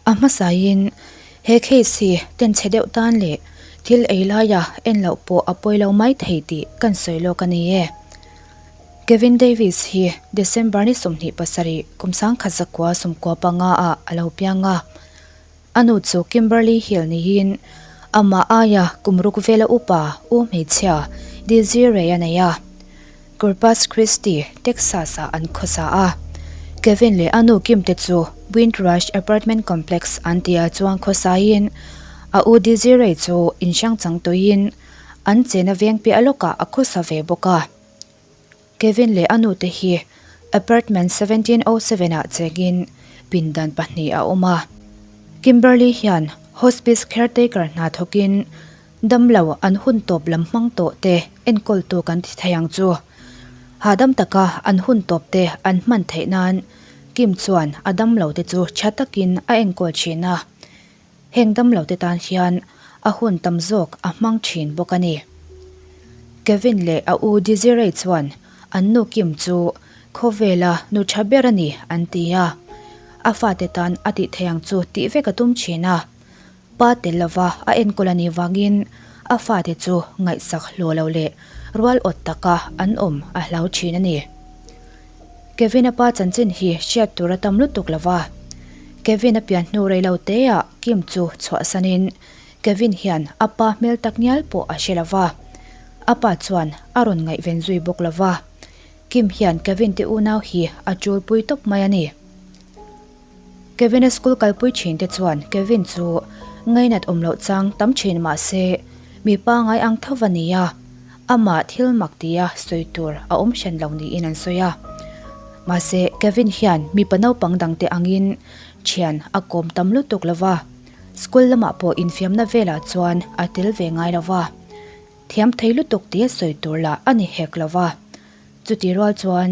A hmasain he case hi tenchhe deuh tan leh thil ei laia en loh pawh a pawi lo mai thei tih kan sawi lawk a ni e. Kevin Davis hi December ni 27 kum 1995 ah a lo piang a. A nu chu Kimberly Hill niin amah aia kum ruk vela upa u hmeichhia Desiree a nei a. Corpus Christi, Texas-ah an khawsa a. Kevin leh a nu Kim te chu Windrush Apartment Complex an tihah chuan khawsaiin a u Desiree chu inhrang chang tawhin an chena veng piah lawkah a khawsa ve bawk a. Kevin leh a nu te hi Apartment 1707 ah chengin pindan pahnih a awm a. Kimberly hian Hospice Caretaker hna thawkin Damlo an hun tawp lam hmang tawh te enkawltu kan ti thei ang chu. Hahdam taka an hun tawp te an hman theih nan Kim chuan a damlo te chu tha takin a enkawl thin a. Heng damlo te tan hian a hun tam zawk a hmang thin bawk a ni. Kevin leh a u Desiree chuan an nu Kim chu khawvela nu tha ber a ni an ti a. A fate tan a tih thei ang chu tih vek a tum thin a. Pa tel lova a enkawl a nih vangin a fate chu ngaihsak hlawh lo leh rual awt taka an awm a hlau thin a ni. Kevin-a pa chanchin hi hriat tur a tam lutuk lova, Kevin-a pian hnu rei lo teah Kim chu chhuahsanin Kevin hian a pa hmel tak ngial pawh a hre lova, a pa chuan a rawn ngaihven zui bawk lova, Kim hian Kevin te unau hi a chulpui tawp mai a ni. Kevin-a school kalpui thin te chuan Kevin chu ngainat awm loh chang tam thin mah se mi pangai ang tho va ni a, amah thil mak tia sawi tur a awm hran lo niin an sawi a. Mahse Kevin hian mipa naupang dangte angin thian a kawm tam lutuk lo va, school lamah pawh infiamna velah chuan a tel ve ngai lo va, thiam thei lutuk tia sawi tur lah a ni hek lo va. Chutih rual chuan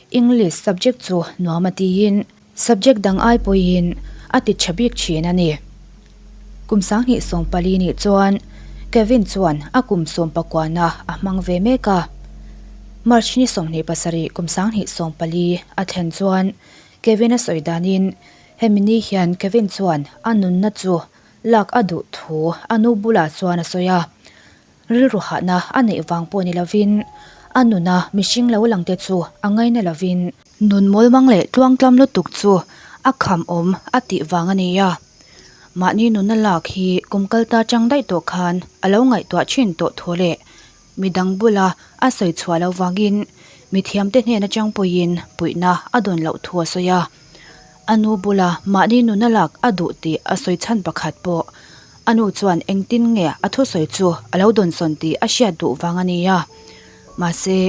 English subject chu nuam a tiin subject dang ai pawhin a ti tha bik thin a ni. Kum 2014 nih chuan Kevin chuan a kum sawmpakuana a hmang ve mek a. March ni 27 kum 2014 a thlen chuan Kevin a sawi danin hemi ni hian Kevin chuan a nunna chu lak a duh thu a nu bulah chuan a sawi a. Rilru hahna a neih vang pawh ni lovin a nuna mihring lo langte chu a ngaina lovin nun mawlmang leh tluangtlam lutuk chu a kham awm a tih vang a ni a. Mahni nuna lak hi kum kalta chang daih tawh khan a lo ngaihtuah thin tawh thu leh midang bula a sawi chhuah loh vangin mithiamte hnen atang pawhin puihna a dawn loh thu a sawi a. A nu bula mahni nuna lak a duh tih a sawi chhan pakhat pawh a nu chuan engtin nge a thusawi chu a lo dawnsawn tih a hriat duh vang a ni a. Mahse,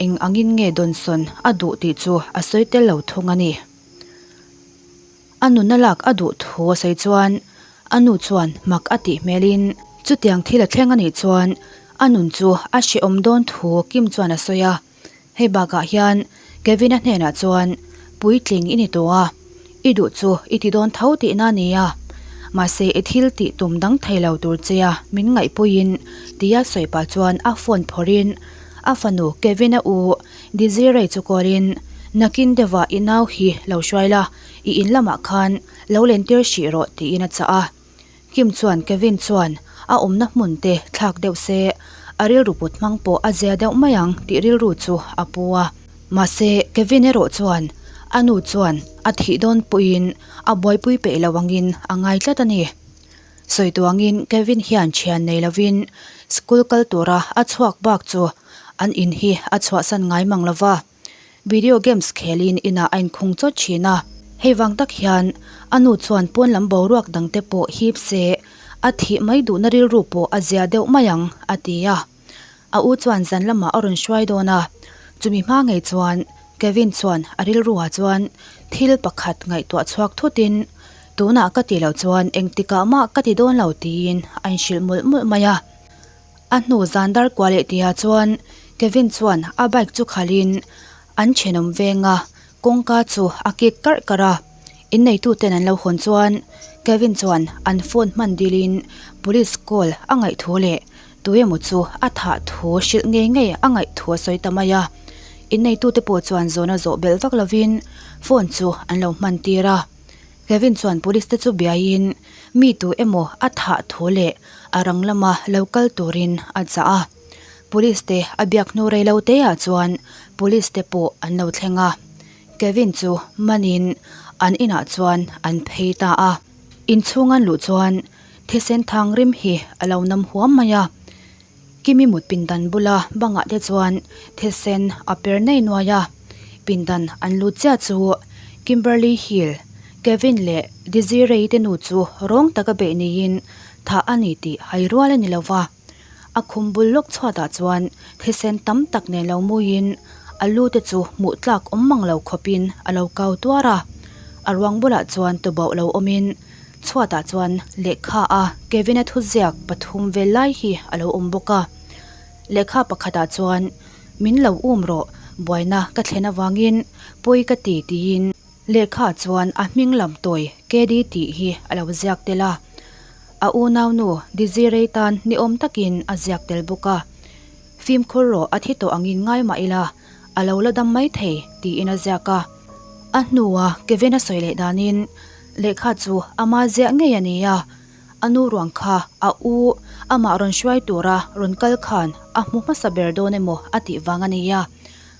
eng angin nge dawnsawn a duh tih chu a sawi tel lo thung a ni. A nuna lak a duh thu a sawi chuan a nu chuan mak a tih hmelin chutiang thil a thleng a nih chuan a nun chu a hrehawm dawn thu Kim chuan a sawi a. Hei bakah hian Kevin-a hnenah chuan puitling i ni tawh a, i duh chu i ti dawn tho tihna a ni a, mahse i thil tih tum dang thei lo tur che a min ngaihpuiin tia sawi pah chuan a phone phawrhin a fanu Kevin-a u Desiree chu call-in nakin deuhah i nau hi lo hruai la, i in lamah khan lo lentir hrih rawh tiin a chah a. Kim chuan Kevin chuan a awmna hmun te thlak deuh se, a rilru put hmang pawh a zia deuh mai ang tih rilru chu a pu a. Mahse, Kevin erawh chuan a nu chuan a thih dawn pawhin a buaipui peih lo angin a ngai tlat a ni. Sawi tuangin Kevin hian thian nei lovin school kal tura a chhuak bak chu an in hi a chhuahsan ngai mang lova. Video games khelin inah a inkhung chawt thin a, hei vang tak hian a nu chuan pawn lam boruak dangte pawh hip se a thih mai duhna rilru pawh a zia deuh mai ang, a ti a. A u chuan zan lamah a rawn hruai dawn a, chumi hma ngei chuan Kevin chuan a rilruah chuan thil pakhat ngaihtuah chhuak thutin, Tunah ka ti loh chuan engtikah mah ka ti dawn lo tiin a inhrilh mawlh mawlh mai a. A hnu zan dar kuah leh tihah chuan Kevin chuan a bike chu khalhin an thenawm veng a, kawngka chu a kik karh karh a. Inneituten an lo hawn chuan Kevin chuan an phone hman dilin police call a ngaih thu leh tuemaw chu a thah thu hrilh ngei ngei a ngaih thu a sawi ta mai a. Inneitute pawh chuan zawhna zawh belh vak lovin phone chu an lo hman tir a. Kevin chuan police te chu biaiin mi tu emaw a thah thu leh a rang lama lo kal turin a chah a. Police te a biak hnu rei lo te ah chuan police te pawh an lo thleng a. Kevin chu manin an inah chuan an phei ta a. Inchhung an luh chuan thisen thang rim hi a lo nam huam mai a. Kimi mut pindan bula bangah te chuan thisen a per nei nuai a, pindan an lut chiah chu Kimberly Hill, Kevin leh Desiree te nu chu rawng taka beih niin thah a ni tih hai rual a ni lo va. A khum bul lawk chhuatah chuan thisen tam tak nen lo muiin a lu te chu hmuh tlak awm mang lo khawpin a lo kau tuar a, a ruang bulah chuan tubauh lo awmin Chhuatah chuan lehkha a Kevin-a thuziak pathum vel lai hi a lo awm bawk a. Lehkha pakhatah chuan, Min lo um rawh, buaina ka thlen avangin pawi ka ti tiin lehkha chuan a hming lam tawi KD tih hi a lo ziak tel a. A unaunu Desiree tan ni awm takin a ziak tel bawk a. Fimkhur rawh a thi tawh angin ngai mah ila, a lo la dam mai thei tiin a ziak a. A hnua Kevin-a sawi leh danin Lehkha chu ama ziah ngei a ni a, a nu ruang kha a u amah rawn hruai tura rawn kal khan a hmu hmasa ber dawn emaw a tih vang a ni a.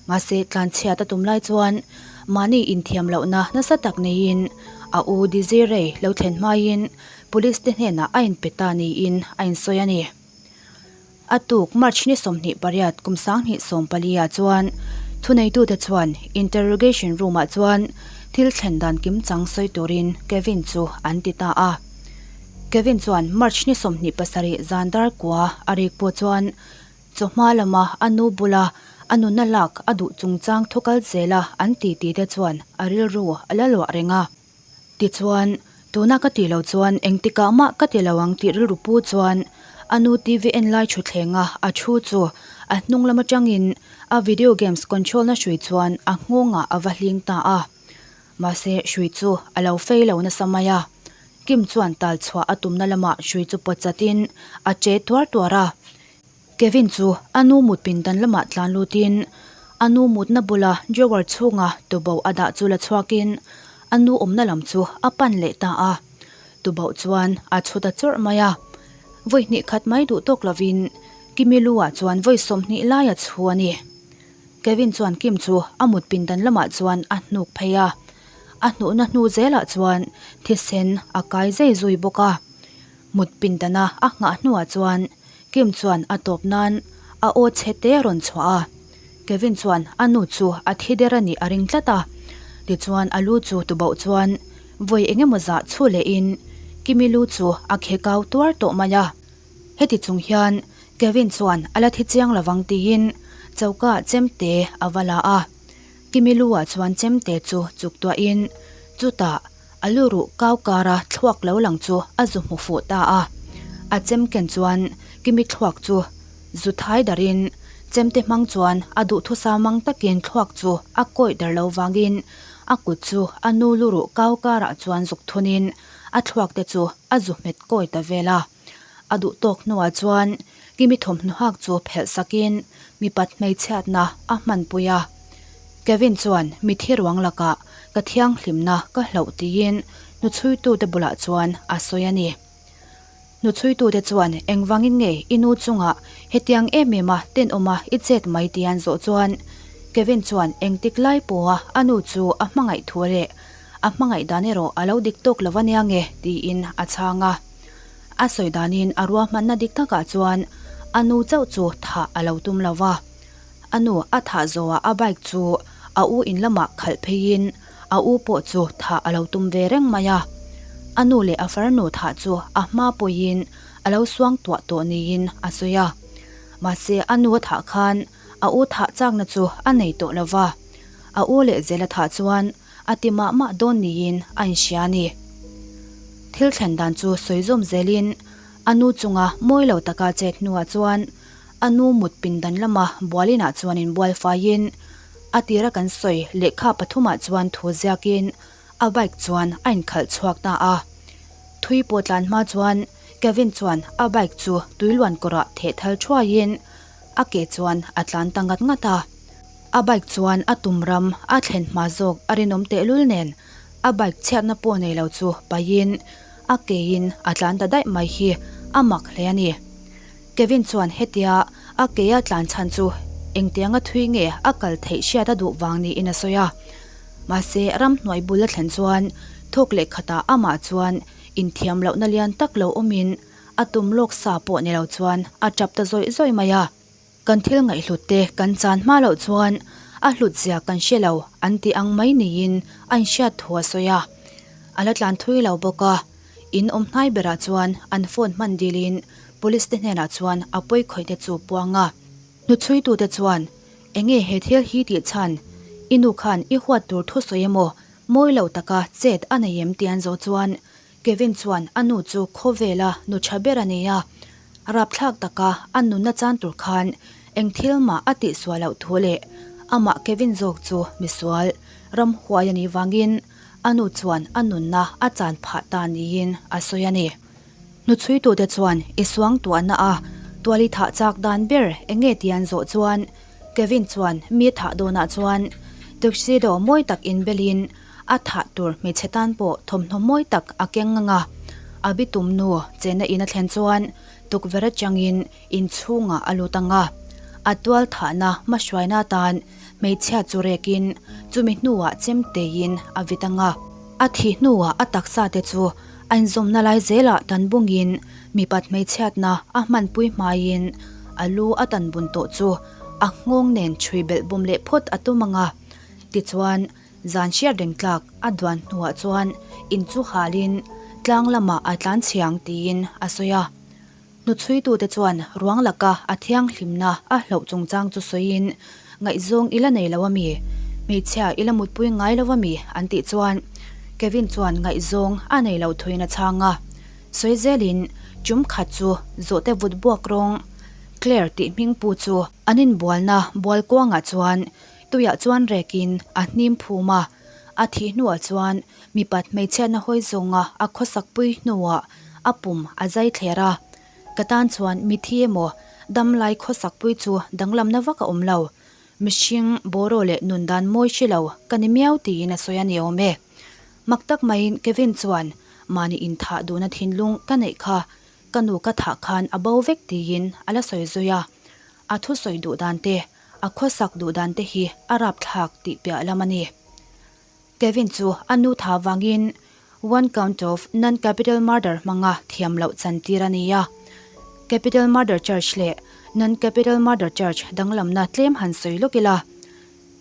Mahse tlanchhiat a tum lai chuan mahni inthiam lohna nasa tak neiin a u Desiree lo thlen hmaiin police te hnenah a inpe ta niin a insawi a ni. A tuk March ni 28 kum 2014 ah chuan thuneitute chuan interrogation room ah chuan thil thlen dan kimchang sawi turin Kevin chu an ti ta a. Kevin chuan March ni 27 zan dar kua a rik pawh chuan chawhma lama a nu bula a nunna lak a duh chungchang thu kal zela an ti ti te chuan a rilru a la luah reng a. Tichuan, tuna ka tih loh chuan engtikah mah ka ti lo ang tih rilru pu chuan a nu TV en lai thuthlenga a thu chu a hnung lam atangin a video games control na hrui chuan a nghawngah a va hling ta a. Mahse, hrui chu a lo fei lo nasa mai a. Kim chuan tal chhuah a tumna lamah hrui chu pawt chatin a che tuar tuar a. Kevin chu a nu mut pindan lamah tlan lutin a nu mutna bula drawer chhunga tuboh a dah chu la chhuakin a nu awmna lam chu a pan leh ta a. Tuboh chuan a chhu ta chawrh mai a. Vawi hnih khat mai duh tawk lovin Kimi lu ah chuan vawi 20 lai a chhu a ni. Kevin chuan Kim chu a mut pindan lamah chuan a hnuk phei a. A hnuhna hnu zelah chuan thisen a kai zei zui bawk a. Mut pindana a nghah hnuah chuan Kim chuan a tawp nan a aw chhe te a rawn chhuah a. Kevin chuan a nu chu a thi der a nih a ring tlat a. Tichuan a lu chu tubauh chuan vawi eng emaw zah chhu lehin Kimi lu chu a khe kau tuar tawh mai a. Heti chung hian Kevin chuan a la thi chiang lovang tiin choka chemte a va la a. Kimi lu ah chuan chemte chu chuk tuahin chutah A lu ruh kau kara thluak lo lang chu a zu hmu fuh ta a. A chem ken chuan Kimi thluak chu zu thai darin chemte hmang chuan a duhthusa mang takin thluak chu a kawih dar lo vangin a kut chu a nu lu ruh kau karah chuan zuk thunin a thluak te chu a zu hmet kawi ta vel a. A duh tawk hnuah chuan Kimi thawmhnaw hak chu phelh sakin mipat hmeichhiatna a hmanpui a. Kevin chuan mithi ruang lakah ka thianghlimna ka hlauh tiin hnuchhuitute bulah chuan a sawi a ni. Hnuchhuitute chuan engvangin nge i nu chungah hetiang em em a tenawma i chet mai tih an zawh chuan Kevin chuan engtik lai pawha a nu chu a hmangaih thu leh a hmangaih dan erawh a lo dik tawk lo ania nge tiin a chhang a. A sawi danin a ruahmanna dik takah chuan a nu chauh chu thah a lo tum lo va. A nu a thah zawhah a bike chu a u in lamah khalh pheiin a u pawh chu thah a lo tum ve reng mai a. A nu leh a farnu thah chu a hma pawhin a lo suang tuah tawh niin a sawi a. Mahse a nu a thah khan a u thah chakna chu a nei tawh lo va. A u leh zel a thah chuan a ti mah mah dawn niin a inhria a ni. Thil thlen dan chu sawi zawm zelin a nu chunga mawi lo taka chet hnuah chuan a nu mut pindan lama bualinah chuan inbual faiin a tira kan sawi lehkha pathumah chuan thu ziakin a bike chuan a inkhalh chhuak ta a. Thui pawh tlan hma chuan Kevin chuan a bike chu tuiluan kawrah theh thal thuaiin a ke chuan a tlan ta ngat ngat a. A bike chuan a tum ram a thlen hma zawk a rinawm tehlul nen. A bike chhiatna pawh nei lo chu paihin a keiin a tlan ta daih mai hi a mak hle a ni. Kevin chuan hetia a kei a tlan chhan chu engtianga thui nge a kal theih hriat a duh vang niin a sawi a. Mahse ramhnuai bul a thlen chuan thawk leh khatah amah chuan inthiam lohna lian tak lo awmin a tum lawk sa pawh ni lo chuan a tap ta zawih zawih mai a. Kan thil ngaihhlut te kan chan hma loh chuan a hlut zia kan hre lo an tih ang mai niin a inhriat thu a sawi a. A la tlan thui lo bawk a, in awm hnai berah chuan an phone hman dilin police te hnenah chuan a pawi khawih te chu puang a. Hnuchhuitute chuan, Enge he thil hi tih chhan? I nu khan i huat tur thu sawi emaw mawi lo taka chet a nei em tih an zawh chuan Kevin chuan a nu chu khawvela nu tha ber a ni a, rapthlak taka a nunna chan tur khan eng thil mah a tihsual loh thu leh amah Kevin zawk chu misual, ramhuai a nih vangin a nu chuan a nunna a chan phah ta niin a sawi a ni. Hnuchhuitute chuan i suangtuahna a tuali thah chak dan ber eng nge tih an zawh chuan Kevin chuan mi thah dawnah chuan tuxedo mawi tak inbelin A thah tur hmeichhe tan pawh thawmhnaw mawi tak a keng ang a, a bitum nu chenna in a thlen chuan tukverh atangin inchhungah a lut ang a. A tual thahna hmahruaina atan hmeichhia chu rekin chumi hnuah chemteiin a vit ang a. A thih hnuah a taksa te chu a inzawmna lai zelah tan bungin mipat hmeichhiatna a hmanpui hmaiin a lu a tan bun tawh chu a nghawng nen chhui belh bum leh phawt a tum ang a. Tichuan. Zan hriat reng tlak a duan hnuah chuan in chu halin tlang lamah a tlan chhiang tiin a sawi a. Hnuchhuitute chuan ruang laka a thianghlimna a hlauh chungchang chu sawiin, Ngaihzawng i la nei lo a mi? Hmeichhia i la mutpui ngai lo a mi? an tih chuan Kevin chuan ngaihzawng a nei lo thuin a chhang a. Sawi zelin chum khat chu zawhte vut buak rawng Claire tih hmingpu chu an inbualna bual kuangah chuan Tuiah chuan rekin a hnim phum a, a thih hnuah chuan mipat hmeichhiatna hawi zawnga a khawsakpui hnuah a pum a zai thler a. Ka tan chuan mithi emaw damlai khawsakpui chu danglamna vak a awm lo. Mihring, bawraw leh nun dan mawi hre lo ka ni miau tiin a sawi a ni awm e. Mak tak maiin Kevin chuan mahni inthah duhna thinlung ka neih kha ka nu ka thah khan a bo vek tiin a la sawi zui a. A thusawi duh dan te, a khawsak duh dan te hi a rapthlak tih piah lam a ni. Kevin chu a nu tha vangin one count of non-capital murder hmanga thiam loh chantir a ni a. Capital murder charge leh non-capital murder charge danglamna tlem han sawi lawk ila.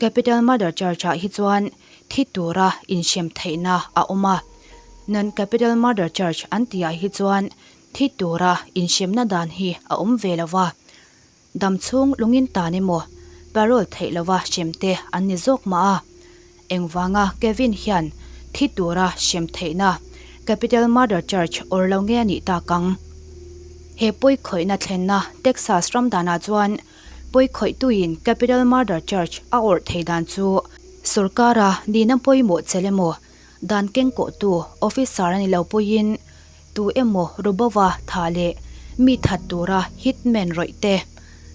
Capital murder charge ah hi chuan thi tura inhrem theihna a awm a. Non-capital murder charge an tihah hi chuan Thi tura inhremna dan hi a awm ve lo va, dam chhung lungin tan emaw parole theih lova hrem te an ni zawk mah a. Engvanga Kevin hian thi tura hrem theihna capital murder charge awr lo nge a nih tak ang? He pawikhawihna thlenna Texas ram danah chuan pawikhawihtuin capital murder charge a awrh thei dan chu sorkara nihna pawimawh chelh emaw Dan kengkawhtu officer a ni lo pawhin tu emaw Rubova thah leh mi that tura hitman rawih te,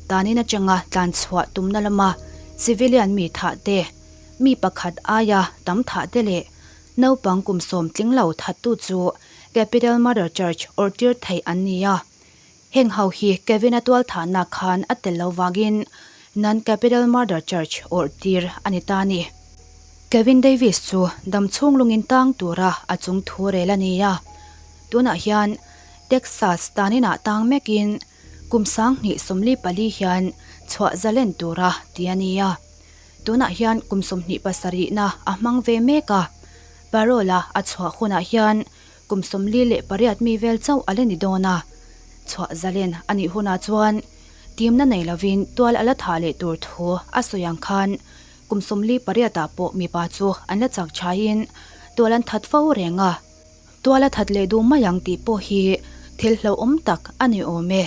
tanin atanga tlanchhuah tumna lama civilian mi thah te, mi pakhat aia tam thah te leh naupang kum sawm tling lo thattu chu capital murder charge awrhtir theih an ni a. Heng ho hi Kevin-a tualthahna khan a tel lo vangin non-capital murder charge awrh tir a ni ta a ni. Kevin Davis chu dam chhung lungin tang tura a chung thu rel a ni a. Tunah hian Texas taninah tang mekin kum 2024 hian chhuah zalen tura ti a ni a. Tunah hian kum 27na a hmang ve mek a. Parole-a a chhuah hunah hian Kum 48 mi vel chauh a la ni dawn a, chhuah zalen a nih hunah chuan timna nei lovin tual a la thah leh tur thu a sawi ang khan kum 48 ah pawh mipa chu an la chak thain tual an that fo reng a, tual a that leh duh mai ang tih pawh hi thil hlauhawm tak a ni awm e.